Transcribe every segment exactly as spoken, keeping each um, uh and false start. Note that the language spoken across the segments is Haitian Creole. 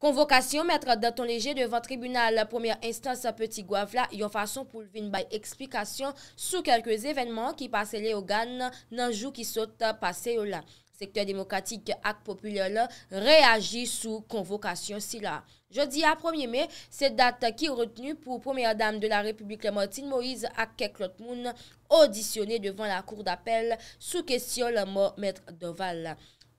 Konvokasyon Mèt Danton Leger devan tribinal premyè enstans Petit Goâve la, yon fason pou l vin bay eksplikasyon sou kèlke evènman ki pase Leyogàn nan jou ki sot pase yo la. Sektè demokratik ak popilè la reyaji sou konvokasyon sila. Jodi a, premye me, se dat ki retni pou Premyè Dam de la Repiblik Martine Moïse ak kèk lòt moun odisyone devan lakou dapèl sou kesyon lanmò Mèt Dorval la.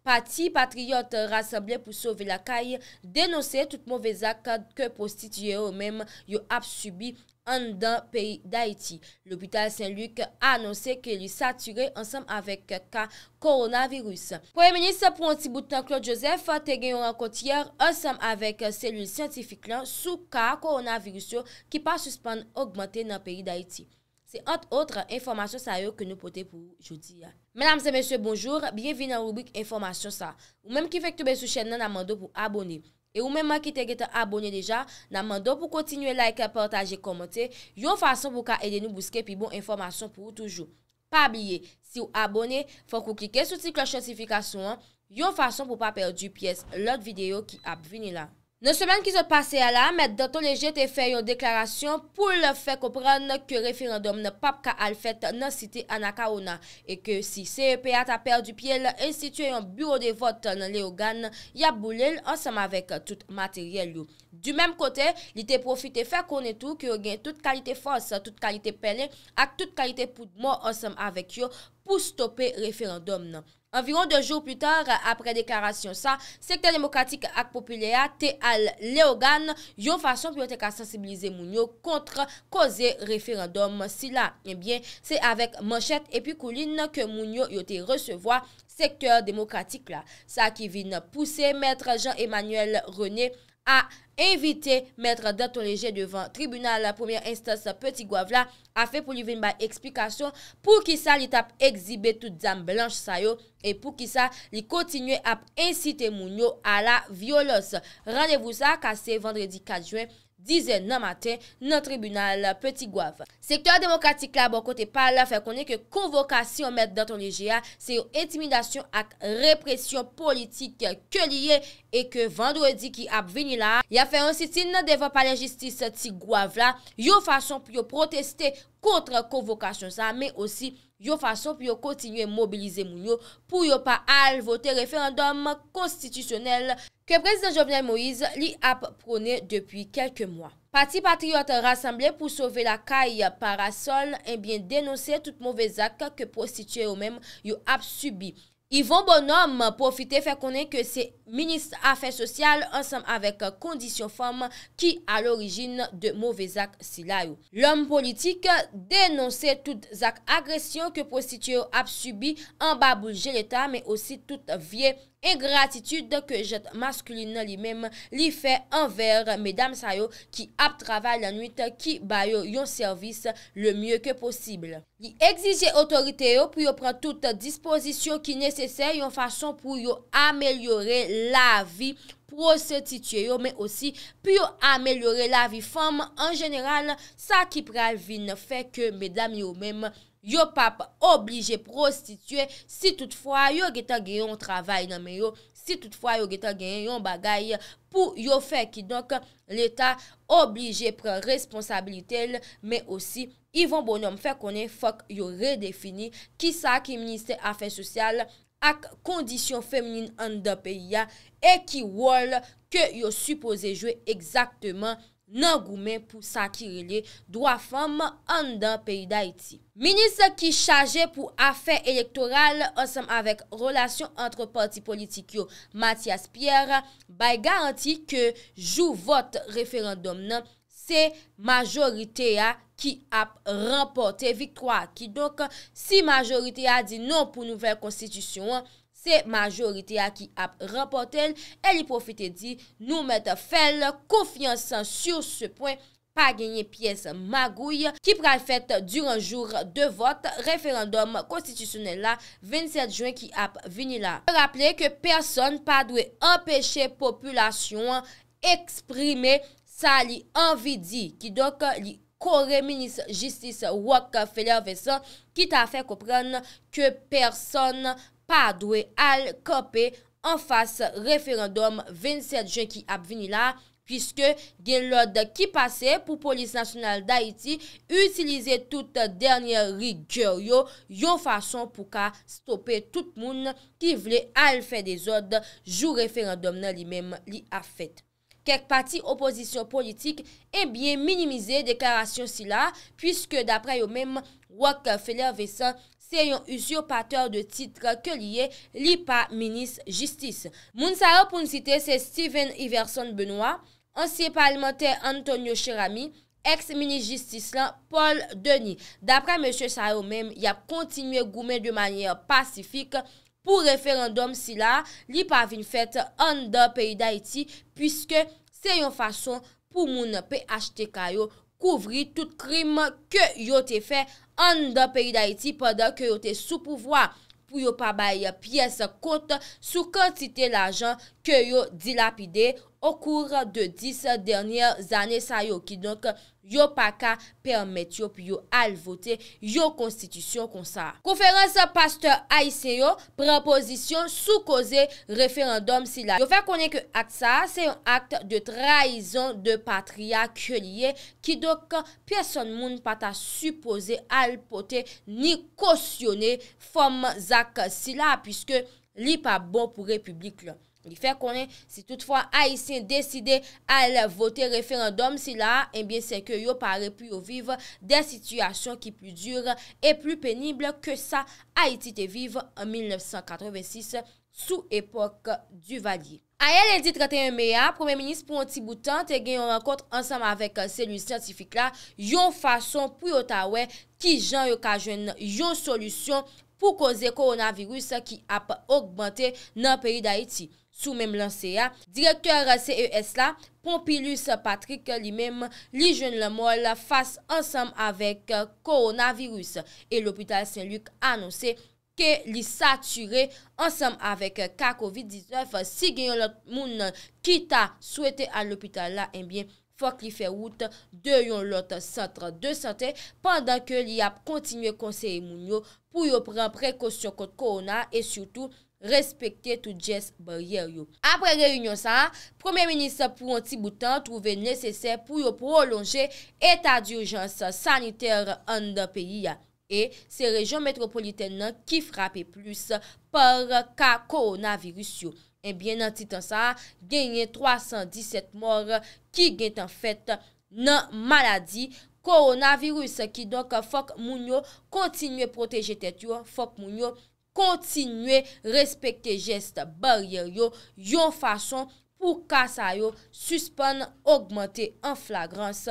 Pati Patriyòt Rasanble pou Sove Lakay denonse tout move zak ke pwostitiye yo menm yo ap sibi anndan peyi Dayiti. Lopital Sen Lik anonse ke li satire ansanm avèk ka kowonaviris. Premye minis pou yon ti bout tan, Claude Joseph, te gen yon rankont yè ansanm avèk selil syantifik lan sou ka kowonaviris yo ki pa sispann ogmante nan peyi Dayiti. Se ant otre enfòmasyon sa yo ke nou pote pou ou jodi a. Medam e mesye, bonjou, byenvini nan ribrik enfòmasyon sa. Ou menm ki fèk tonbe sou chèn nan, n ap mande w pou abone. E ou menm ki te gentan abone deja, n ap mande w pou kontinye like, pataje, kòmante, yon fason pou w ka ede nou bouske pi bon enfòmasyon pou ou toujou. Pa bliye, si w abone, fòk ou klike sou ti klòch notifikasyon an, yon fason pou w pa pèdi pyès lòt videyo ki ap vini la. Nan semèn ki sot pase a la, Mèt Danton Leger te fè yon deklarasyon pou l fè konprann ke referandòm nan p ap ka al fèt nan site Anacaona, e ke si C E P a ta pèdi pye l, enstitiye yon biwo de vòt nan Leyogàn, y ap boule l ansanm avèk tout materyèl yo. Di menm kote, li te pwofite fè konnen tou ke yo gen tout kalite fòs, tout kalite pèlen ak tout kalite poud mò ansanm avèk yo pou stope referandòm nan. Anviwon de jou pita, apre deklarasyon sa, sektè demokratik ak popilè a te al Leyogàn yon fason pou yo te ka sansibilize moun yo kont koze referandòm sila. Ebyen, se avèk manchèt epi koulin ke moun yo, yo te resevwa sektè demokratik la. Sa ki vin pouse Mèt Jean Emmanuel René a envite Mèt Danton Leger devan tribinal premyè enstans Petit Goâve la, afin pou li vin bay eksplikasyon poukisa li t ap egzibe tout zam blanch sa yo e poukisa li kontinye ap ensite moun yo a la vyolans. Randevou sa ka se vandredi kat jen, dizè nan maten, nan tribinal Petit Goâve. Sektè demokratik la, bò kote pa l, fè konnen ke konvokasyon Mèt Danton Leger a se yon entimidasyon ak represyon politik ke li ye e ke vandredi ki ap vini la, y ap fè yon sitin nan devan Palè Jistis Ti Gwav la, yon fason pou yo pwoteste kont konvokasyon sa, men osi yon fason pou yo kontinye mobilize moun yo pou yo pa al vote referandòm konstitisyonèl ke prezidan Jovenel Moïse li ap pwone depi kèlke mwa. Pati Patriyòt Rasanble pou Sove Lakay, Parasòl, ebyen denonse tout move zak ke pwostitye yo menm yo ap sibi. Yvon Bonhomme pwofite fè konnen ke se minis afè sosyal ansanm avèk kondisyon fanm ki alorijin de move zak sila yo. Lòm politik denonse tout zak agresyon ke pwostitye yo ap sibi anba boul je Leta, men osi tout vye engratitid ke jant maskilin nan li menm li fè anvè medam sa yo ki ap travay lannwit, ki ba yo yon sèvis le mieux que possible. Li egzije otorite yo pou yo pran tout dispozisyon ki nesesè yon fason pou yo amelyore lavi pwostitye yo, men osi pou yo amelyore lavi fanm an jeneral, sa ki pral vin fè ke medam yo menm yo p ap oblije pwostitye si toutfwa yo gentan gen yon travay nan men yo, si toutfwa yo gentan gen yon bagay pou yo fè. Kidonk, Leta oblije pran responsabilite l, men osi Yvon Bonhomme fè konnen fòk yo redefini kisa ki ministè afè sosyal ak kondisyon feminin anndan peyi a e ki wòl ke yo sipoze jwe egzakteman nan goumen pou sa ki rele dwa fanm anndan peyi Dayiti. Minis ki chaje pou afè elektoral ansanm avèk relasyon ant pati politik yo, Mathias Pierre, bay garanti ke jou vòt referandòm nan, se majorite a ki ap ranpòte viktwa. Kidonk, si majorite a di non pou nouvèl konstitisyon an, se majorite a ki ap ranpòte l, e li pwofite di nou mèt fè l konfyans sur ce point, pa genyen pyès magouy ki pral fèt diran jou de vòt referandòm konstitisyonèl la vennsèt jen ki ap vini la. Raple ke pèsonn pa dwe anpeche popilasyon an eksprime sa li anvi di. Kidonk, li kore minis jistis Rock Feller Vincent ki ta fè konprann ke pèsonn pa dwe al kanpe anfas referandòm vennsèt jen ki ap vini la, piske gen lòd ki pase pou Polis Nasyonal Dayiti itilize tout dènye rigè yo yon fason pou ka stope tout moun ki vle al fè dezòd jou referandòm nan li menm li ap fèt. Kèk pati opozisyon politik ebyen minimize deklarasyon sila, piske daprè yo menm, Rockefeller Vincent se yon usurpateur de titre ke li ye, li pa minis jistis. Moun sa yo pou n site se Steven Iverson Benoît, ansyen palimantè Antonio Cheramy, ex minis jistis lan Paul Denis. Daprè mesye sa yo menm, y ap kontinye goumen de manyè pasifik pou referandòm sila, li pa vin fèt anndan peyi Dayiti, piske se yon fason pou moun P H T K yo kouvri tout krim ke yo te fè anndan peyi Dayiti pandan ke yo te sou pouvwa, pou yo pa bay pyès kont sou kantite lajan ke yo dilapide au cours de dis dènyè zane sa yo, kidonk yo pa ka pèmèt yo pou yo al vote yon konstitisyon konsa. Konferans pastè ayisyen yo pran pozisyon sou koze referandòm sila. Yo fè konnen ke akt sa a se yon akt de trahison de patria ke li ye, kidonk pèsonn moun pa ta sipoze al pote ni kosyone fòm zak sila, piske li pa bon pou repiblik lan. Li fè konnen si toutfwa Ayisyen deside al vote referandòm sila, ebyen se ke yo pare pou yo viv de sitiyasyon ki pli di e pli penib ke sa Ayiti te viv an mil nèf san katrevensis sou epòk Duvalier. Ayè lendi trannteyen me a, premye minis pou yon ti bout tan te gen yon rankont ansanm avèk selil syantifik la, yon fason pou yo ta wè kijan yo ka jwenn yon solisyon pou koze kowonaviris ki ap ogmante nan peyi Dayiti. Sou menm lanse a, direktè C E S la, Pompilus Patrick, li menm, li jwenn lanmò l fas ansanm avèk kowonaviris, e lopital Sen Lik anonse ke li satire ansanm avèk ka kovid diznèf. Si gen yon lòt moun ki ta swete al lopital la, ebyen, fòk li fè wout de yon lòt sant de sante, pandan ke li ap kontinye konseye moun yo pou yo pran prekosyon kont kowona e sitou respekte tout jès baryè yo. Apre reyinyon sa a, premye minis pou yon ti bout tan twouve nesesè pou yo pwolonje eta dijans sanitè anndan peyi a. E se rejyon metwopolitèn nan ki frape plis pa ka kowonaviris yo. Ebyen, nan ti tan sa a, genyen twa san disèt mò ki gentan fèt nan maladi kowonaviris. Kidonk, fòk moun yo kontinye pwoteje tèt yo, fòk moun yo kontinye respekte jès baryè yo, yon fason pou ka sa yo sispann ogmante an flagrans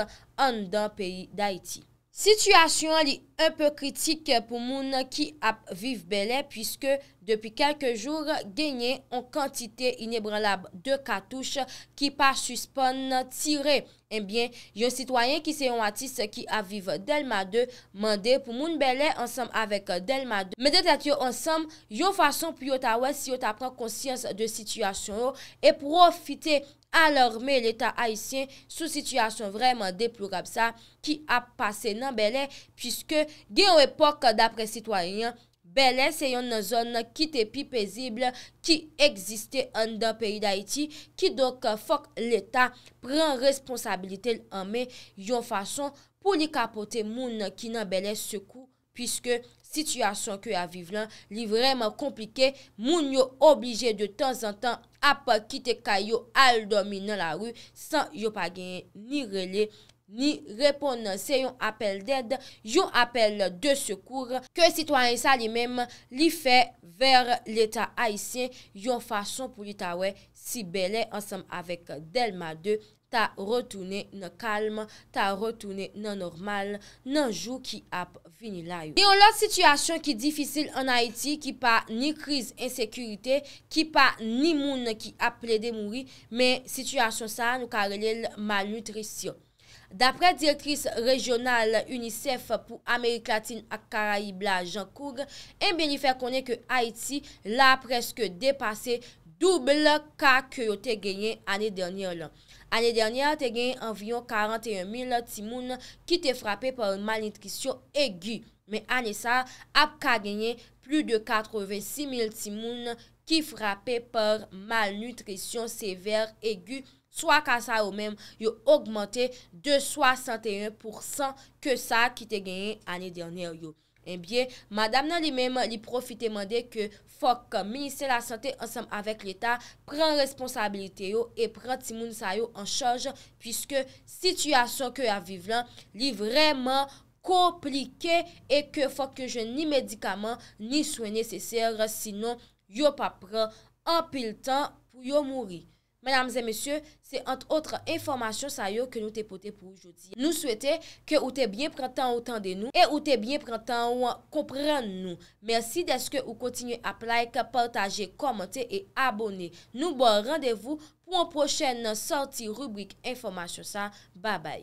anndan peyi Dayiti. Sitiyasyon an li enpe kritik pou moun ki ap viv Bèlè, piske depi kèlke jou, genyen on kantite inebranlab de katouch ki pa sispann tire. Ebyen, yon sitwayen ki se yon atis ki ap viv Dèlma de mande pou moun Bèlè ansanm avèk Dèlma de mete tèt yo ansanm yon fason pou yo ta wè si yo ta pran konsyans de sitiyasyon yo e pwofite alarme Leta ayisyen sou sitiyasyon vrèman deplorab sa ki ap pase nan Bèlè, piske gen yon epòk, daprè sitwayen an, Bèlè se yonn nan zòn ki te pi pezib ki egziste anndan peyi Dayiti, kidonk fòk Leta pran responsabilite l an men yon fason pou li ka pote moun ki nan Bèlè sekou, piske sitiyasyon ke y ap viv lan, li vrèman konplike, moun yo oblije de tanzantan ap kite kay yo al dòmi nan lari san yo pa genyen ni rele, ni reponn. Se yon apèl dèd, yon apèl de sekou ke sitwayen sa li menm li fè vè Leta ayisyen, yon fason pou li ta wè si Bèlè ansanm avèk Dèlma de ta retounen nan kalm, ta retounen nan nòmal nan jou ki ap vini la yo. Gen yon lòt sitiyasyon ki difisil ann Ayiti, ki pa ni kriz ensekirite, ki pa ni moun ki ap plede mouri, men sitiyasyon sa a, nou ka rele l malnitrisyon. Daprè direktris rejyonal UNICEF pou Amerik Latin ak Karayib la, Jean Koug, ebyen, li fè konnen ke Ayiti la prèske depase doub ka ke yo te genyen ane dènyè lan. Ane dènyè, te genyen anviwon karanteyen mil timoun ki te frape pa malnitrisyon egi. Men ane sa a, ap ka genyen plis de katrevensis mil timoun ki frape pa malnitrisyon sevè egi, swa ka sa yo menm yo ogmante de swasanteyen pousan ke sa ki te genyen ane dènyè yo. Ebyen, madanm nan li menm, li pwofite mande ke fòk Ministè Lasante ansanm avèk Leta pran responsabilite yo e pran timoun sa yo an chaj, piske sitiyasyon ke y ap viv lan, li vrèman konplike e ke fòk yo jwenn ni medikaman, ni swen nesesè, sinon yo p ap pran anpil tan pou yo mouri. Medam e mesye, se ant otre enfòmasyon sa yo ke nou te pote pou ou jodi. Nou swete ke ou te byen pran tan ou tande nou e ou te byen pran tan ou konprann nou. Mèsi dèske ou kontinye ap like, pataje, kòmante e abone. Nou ba w randevou pou yon pwochèn sòti ribrik enfòmasyon sa. Babay.